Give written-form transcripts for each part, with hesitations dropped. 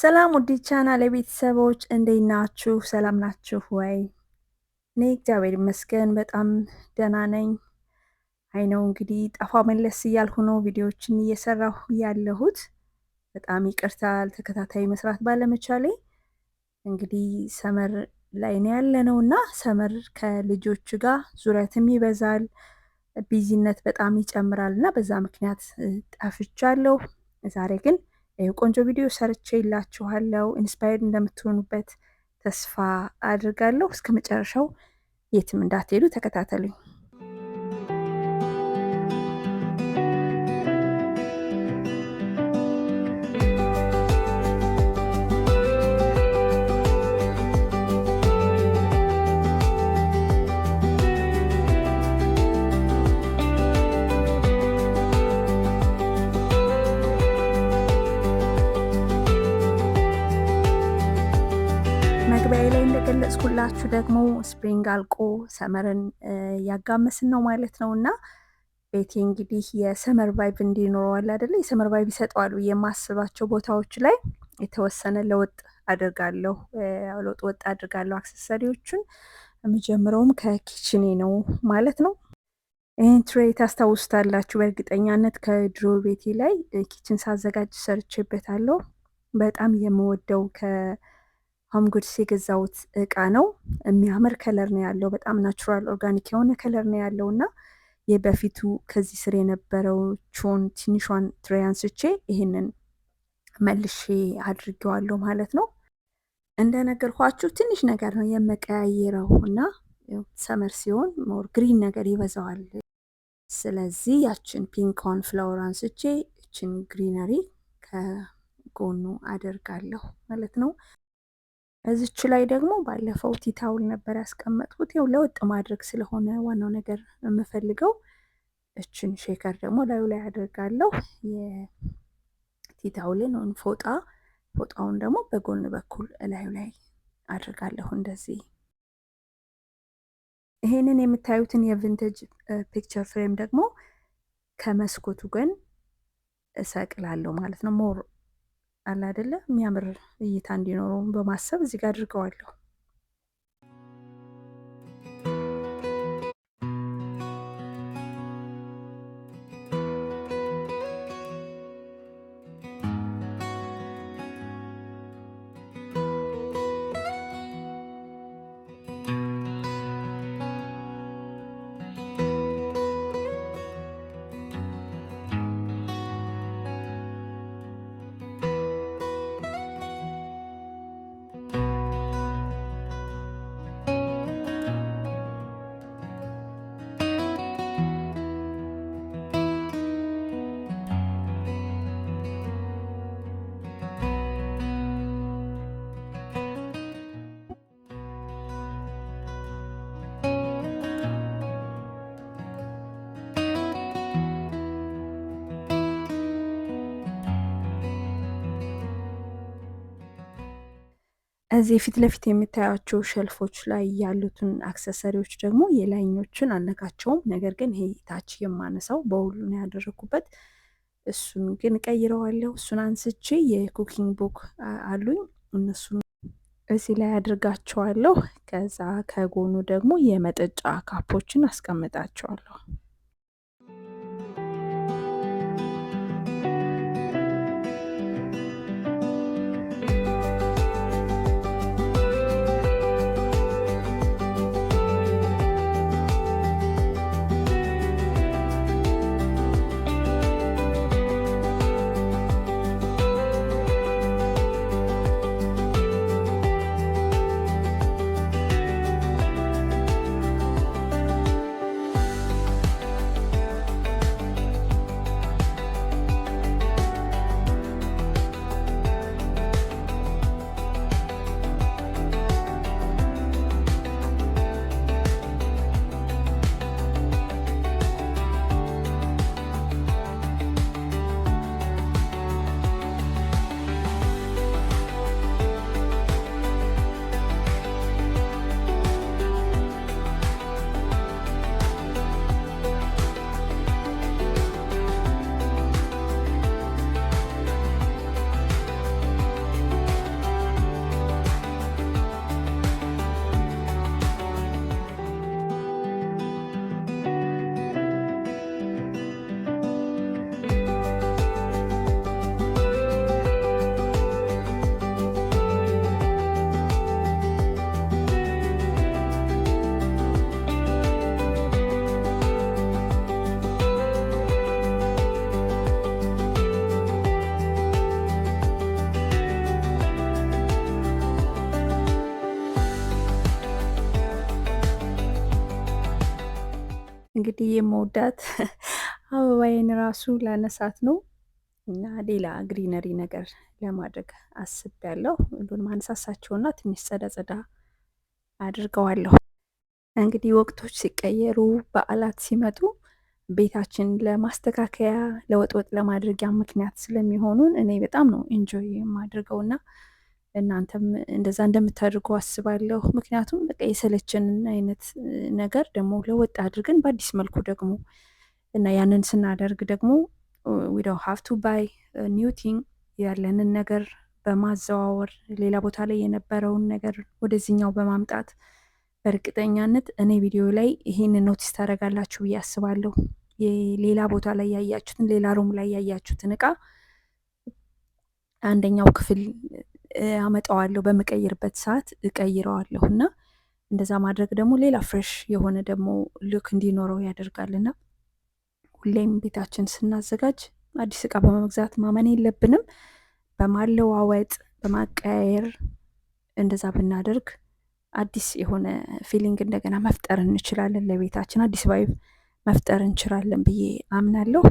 ሰላም ውድ ቻናል ቤተሰቦች እንዴት ናችሁ? ሰላም ናችሁ ወይ? እኔ እግዚአብሔር ይመስገን በጣም ደህና ነኝ። I know እንግዲህ ጠፋ መለስ እያልኩ ነው ቪዲዮዎችን እየሰራሁ ያለሁት። በጣም ይቅርታ ተከታታይ መስራት ባለመቻሌ። እንግዲህ summer ላይ ነው ያለነው እና summer ከልጆች ጋር ዙረትም ይበዛል፣ busy ነት በጣም ይጨምራል እና በዛ ምክንያት ጠፍቻለሁ። ዛሬ ግን ቆንጆ ቪዲዮ ሰርቼ ይላችኋለሁ። Inspired እንደምትሆኑበት ተስፋ አድርጋለሁ። እስከ መጨረሻው የትም እንዳትሄዱ ተከታተሉኝ። መግቢያ ላይ እንደገለጽኩላችሁ ደግሞ spring አልቆ summer ን እያጋመስን ነው ማለት ነው እና ቤቴ እንግዲህ የ summer vibe እንዲኖረዋል አይደለ? የ summer vibe ይሰጠዋል የማስባቸው ቦታዎች ላይ የተወሰነ ለውጥ አድርጋለሁ፣ ለውጥ ወጥ አድርጋለሁ accessory ዎቹን። የምጀምረውም ከ kitchen ኔ ነው ማለት ነው። ይህን tray ታስታውሱታላችሁ በእርግጠኛነት፣ ከድሮ ቤቴ ላይ kitchen ሳዘጋጅ ሰርቼበታለሁ። በጣም የምወደው ከ Home Goods የገዛሁት እቃ ነው። የሚያምር color ነው ያለው። በጣም natural organic የሆነ color ነው ያለው እና የበፊቱ ከዚህ ስር የነበረችውን ትንሿን tray አንስቼ ይህንን መልሼ አድርጌዋለሁ ማለት ነው። እንደነገርኳችሁ ትንሽ ነገር ነው የምቀያይረው እና summer ሲሆን more green ነገር ይበዛዋል። ስለዚህ ያችን pink ኳን flower አንስቼ እችን greenery ከጎኑ አደርጋለሁ ማለት ነው። እዚች ላይ ደግሞ ባለፈው tea towel ነበር ያስቀመጥኩት። ያው ለወጥ ማድረግ ስለሆነ ዋናው ነገር የምፈልገው፣ እችን shaker ደግሞ ላዩ ላይ አደርጋለሁ። የ tea towel ን ወይም ፎጣውን ደግሞ በጎን በኩል እላዩ ላይ አድርጋለሁ እንደዚህ። ይሄንን የምታዩትን የ vintage picture frame ደግሞ ከመስኮቱ ጎን እሰቅላለሁ ማለት ነው። More አለ አይደለ የሚያምር እይታ እንዲኖረው በማሰብ እዚህ ጋር አድርገዋለሁ። እዚህ ፊት ለፊት የምታያቸው shelf ኦች ላይ ያሉትን accessory ዎች ደግሞ የላይኞቹን አልነካቸውም። ነገር ግን ይሄ ታች የማነሳው bowl ነው ያደረኩበት፣ እሱን ግን እቀይረዋለሁ። እሱን አንስቼ የ cooking book አሉኝ፣ እነሱን እዚህ ላይ አድርጋቸዋለሁ። ከዛ ከጎኑ ደግሞ የመጠጫ cup ኦችን አስቀምጣቸዋለሁ። እንግዲህ የምወዳት አበባዬን ራሱ ላነሳት ነው እና ሌላ greenery ነገር ለማድረግ አስቤያለሁ። ሁሉንም አነሳሳቸውና ትንሽ ጸዳ ጸዳ አድርገዋለሁ። እንግዲህ ወቅቶች ሲቀየሩ፣ በዓላት ሲመጡ ቤታችን ለማስተካከያ ለወጥወጥ ለማድረጊያ ምክንያት ስለሚሆኑን እኔ በጣም ነው enjoy የማደርገው እና እናንተም እንደዛ እንደምታደርጉ አስባለሁ። ምክንያቱም በቃ የሰለቸንን አይነት ነገር ደግሞ ለወጥ አድርገን በአዲስ መልኩ ደግሞ እና ያንን ስናደርግ ደግሞ we don't have to buy new thing፣ ያለንን ነገር በማዘዋወር ሌላ ቦታ ላይ የነበረውን ነገር ወደዚህኛው በማምጣት በእርግጠኛነት እኔ ቪዲዮ ላይ ይሄንን notice ታደርጋላችሁ ብዬ አስባለሁ። ሌላ ቦታ ላይ ያያችሁትን፣ ሌላ room ላይ ያያችሁትን እቃ አንደኛው ክፍል አመጣዋለሁ፣ በምቀይርበት ሰዓት እቀይረዋለሁ እና እንደዛ ማድረግ ደግሞ ሌላ fresh የሆነ ደግሞ look እንዲኖረው ያደርጋልና ሁሌም ቤታችን ስናዘጋጅ አዲስ እቃ በመግዛት ማመን የለብንም። በማለዋወጥ፣ በማቀያየር እንደዛ ብናደርግ አዲስ የሆነ feeling እንደገና መፍጠር እንችላለን። ለቤታችን አዲስ vibe መፍጠር እንችላለን ብዬ አምናለሁ።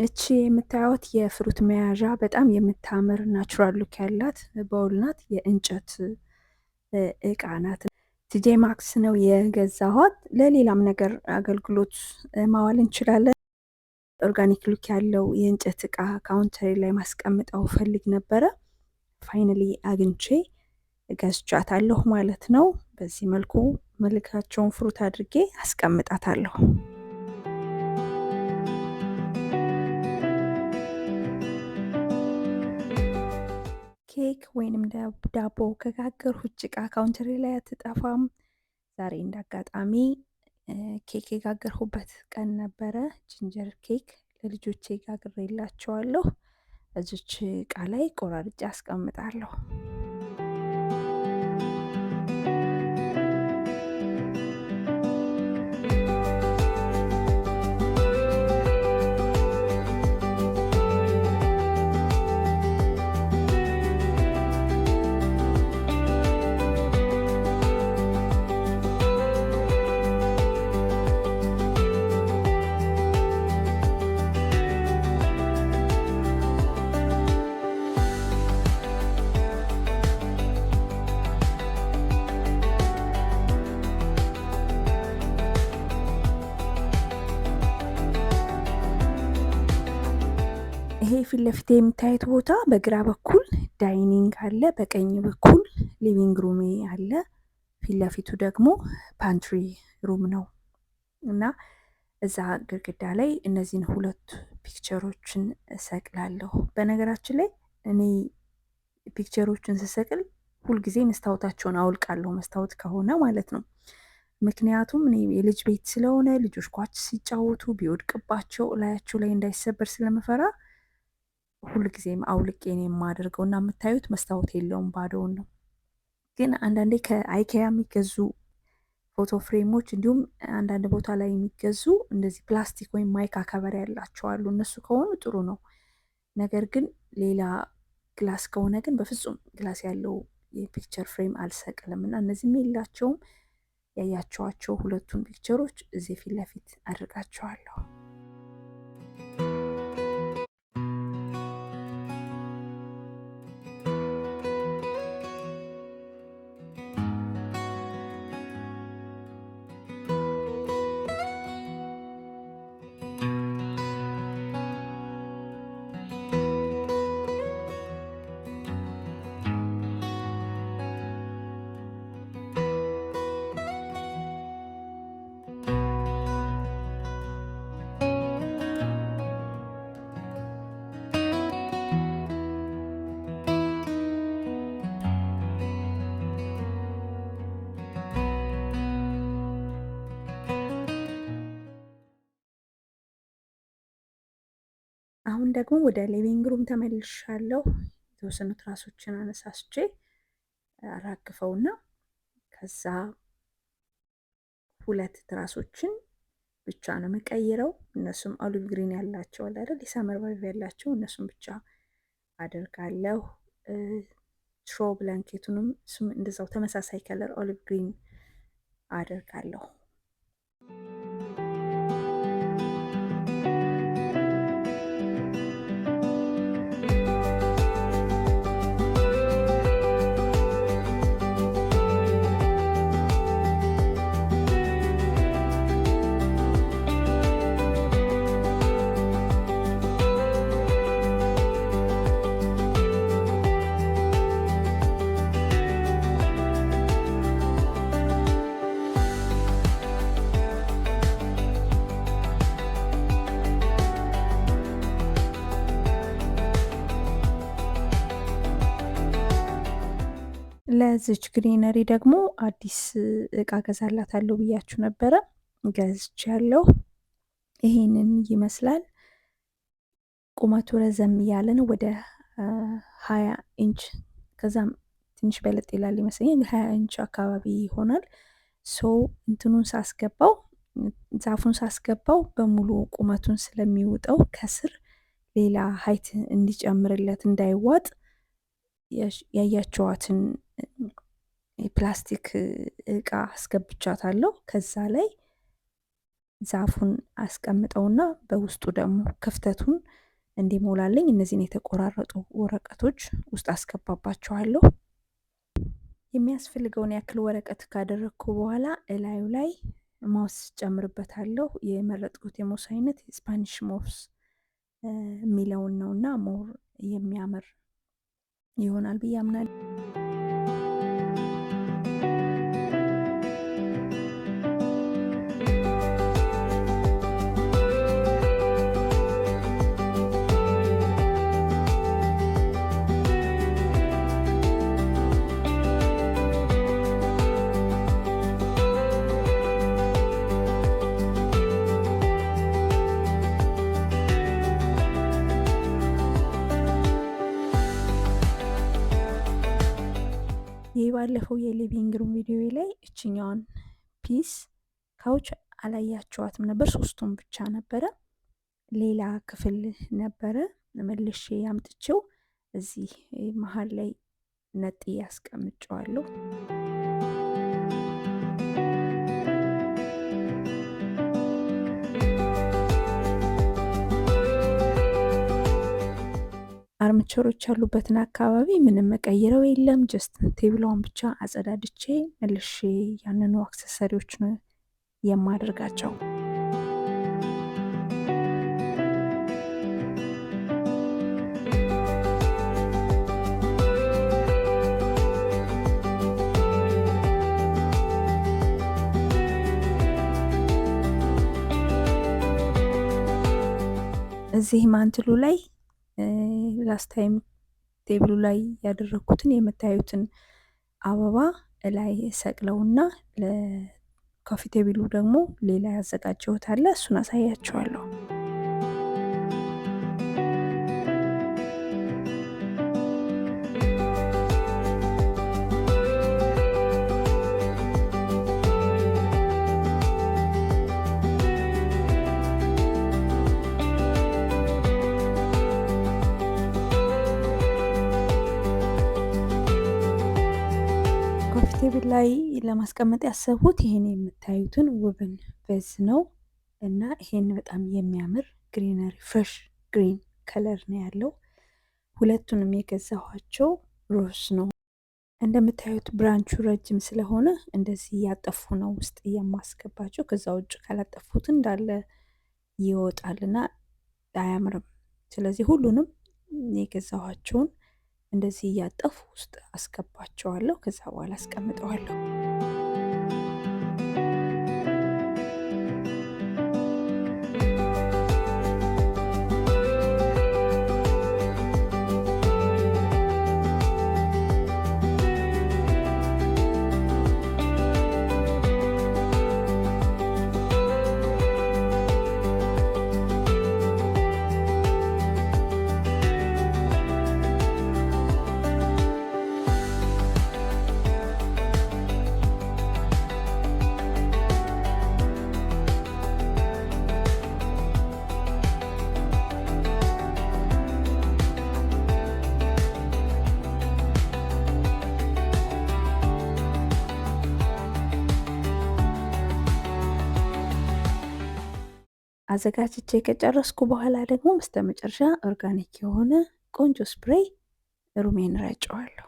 እቺ የምታዩት የ fruit መያዣ በጣም የምታምር natural look ያላት bowl ናት። የእንጨት እቃ ናት። TJ Maxx ነው የገዛኋት። ለሌላም ነገር አገልግሎት ማዋል እንችላለን። Organic look ያለው የእንጨት እቃ counter ላይ ማስቀምጠው ፈልግ ነበረ። Finally አግኝቼ ገዝቻታለሁ ማለት ነው። በዚህ መልኩ መልካቸውን fruit አድርጌ አስቀምጣታለሁ። ኬክ ወይንም ዳቦ ከጋገርኩ ጭቃ counter ላይ አትጠፋም። ዛሬ እንዳጋጣሚ ኬክ የጋገርሁበት ቀን ነበረ። Ginger cake ለልጆቼ ጋግሬላቸዋለሁ። እዚች እቃ ላይ ቆራርጬ አስቀምጣለሁ። ይሄ ፊት ለፊት የምታዩት ቦታ በግራ በኩል dining አለ፣ በቀኝ በኩል living room ኤ አለ። ፊት ለፊቱ ደግሞ pantry room ነው እና እዛ ግድግዳ ላይ እነዚህን ሁለት picture ኦችን እሰቅላለሁ። በነገራችን ላይ እኔ picture ኦችን ስሰቅል ሁልጊዜ መስታወታቸውን አውልቃለሁ፣ መስታወት ከሆነ ማለት ነው። ምክንያቱም እኔ የልጅ ቤት ስለሆነ ልጆች ኳስ ሲጫወቱ ቢወድቅባቸው ላያቸው ላይ እንዳይሰበር ስለምፈራ ሁልጊዜም አውልቄ ነው የማደርገው እና የምታዩት መስታወት የለውም፣ ባዶውን ነው። ግን አንዳንዴ ከ IKEA የሚገዙ ፎቶ frame ኦች እንዲሁም አንዳንድ ቦታ ላይ የሚገዙ እንደዚህ ፕላስቲክ ወይም mica cover ያላቸው አሉ። እነሱ ከሆኑ ጥሩ ነው። ነገር ግን ሌላ glass ከሆነ ግን በፍጹም glass ያለው የ picture frame አልሰቅልም እና እነዚህም የላቸውም። ያያቸዋቸው ሁለቱን picture ኦች እዚህ ፊት ለፊት አድርጋቸዋለሁ። አሁን ደግሞ ወደ living room ተመልሻለሁ። የተወሰኑ ትራሶችን አነሳስቼ አራግፈውና ከዛ ሁለት ትራሶችን ብቻ ነው የምቀይረው። እነሱም olive green ያላቸው አለ አይደል፣ የ summer vibe ያላቸው እነሱም ብቻ አደርጋለሁ። Throw blanket ኡንም እሱም እንደዛው ተመሳሳይ color olive green አደርጋለሁ። ለዚች greenery ደግሞ አዲስ እቃ ገዛላታለሁ ብያችሁ ነበረ። ገዝቻለሁ። ይሄንን ይመስላል። ቁመቱ ረዘም እያለ ነው፣ ወደ 20 ኢንች ከዛም ትንሽ በለጥ ይላል ይመስለኛል። 20 ኢንች አካባቢ ይሆናል። So እንትኑን ሳስገባው፣ ዛፉን ሳስገባው በሙሉ ቁመቱን ስለሚውጠው ከስር ሌላ height እንዲጨምርለት እንዳይዋጥ ያያቸዋትን የፕላስቲክ እቃ አስገብቻታለሁ። ከዛ ላይ ዛፉን አስቀምጠውና በውስጡ ደግሞ ክፍተቱን እንዲሞላልኝ እነዚህን የተቆራረጡ ወረቀቶች ውስጥ አስገባባቸዋለሁ። የሚያስፈልገውን ያክል ወረቀት ካደረግኩ በኋላ እላዩ ላይ moss ጨምርበታለሁ። የመረጥኩት የ moss አይነት Spanish moss የሚለውን ነው እና more የሚያምር ይሆናል ብዬ አምናለሁ። ይህ ባለፈው የ living room ቪዲዮ ላይ እችኛዋን piece couch አላያቸዋትም ነበር። ሶስቱም ብቻ ነበረ። ሌላ ክፍል ነበረ፣ መልሼ አምጥቼው እዚህ መሀል ላይ ነጥዬ አስቀምጨዋለሁ። Armchair ኦች ያሉበትን አካባቢ ምንም መቀይረው የለም። Just table ኧን ብቻ አጸዳድቼ መልሼ ያንኑ accessory ዎች ነው የማደርጋቸው። እዚህ mantel ኡ ላይ last time table ኡ ላይ ያደረግኩትን የምታዩትን አበባ ላይ ሰቅለውና ለ coffee table ኡ ደግሞ ሌላ ያዘጋጀሁት አለ፣ እሱን አሳያችኋለሁ። Coffee table ላይ ለማስቀመጥ ያሰብኩት ይሄን የምታዩትን ውብን vase ነው እና ይሄን በጣም የሚያምር greenery fresh green color ነው ያለው። ሁለቱንም የገዛኋቸው ሮዝ ነው። እንደምታዩት branch ኡ ረጅም ስለሆነ እንደዚህ እያጠፉ ነው ውስጥ የማስገባቸው። ከዛ ውጭ ካላጠፉት እንዳለ ይወጣልና አያምርም። ስለዚህ ሁሉንም የገዛኋቸውን እንደዚህ እያጠፉ ውስጥ አስገባቸዋለሁ። ከዛ በኋላ አስቀምጠዋለሁ። አዘጋጅቼ ከጨረስኩ በኋላ ደግሞ በስተመጨረሻ organic የሆነ ቆንጆ spray room ኤን ረጨዋለሁ።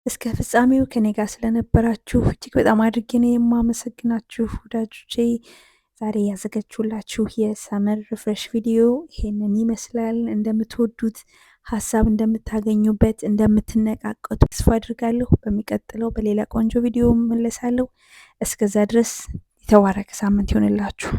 እስከ ፍጻሜው ከኔ ጋር ስለነበራችሁ እጅግ በጣም አድርጌ ነው የማመሰግናችሁ ወዳጆቼ። ዛሬ ያዘጋጀሁላችሁ የ summer refresh ቪዲዮ ይሄንን ይመስላል። እንደምትወዱት፣ ሀሳብ እንደምታገኙበት፣ እንደምትነቃቁ ተስፋ አድርጋለሁ። በሚቀጥለው በሌላ ቆንጆ ቪዲዮ እመለሳለሁ። እስከዛ ድረስ የተባረከ ሳምንት ይሆንላችሁ።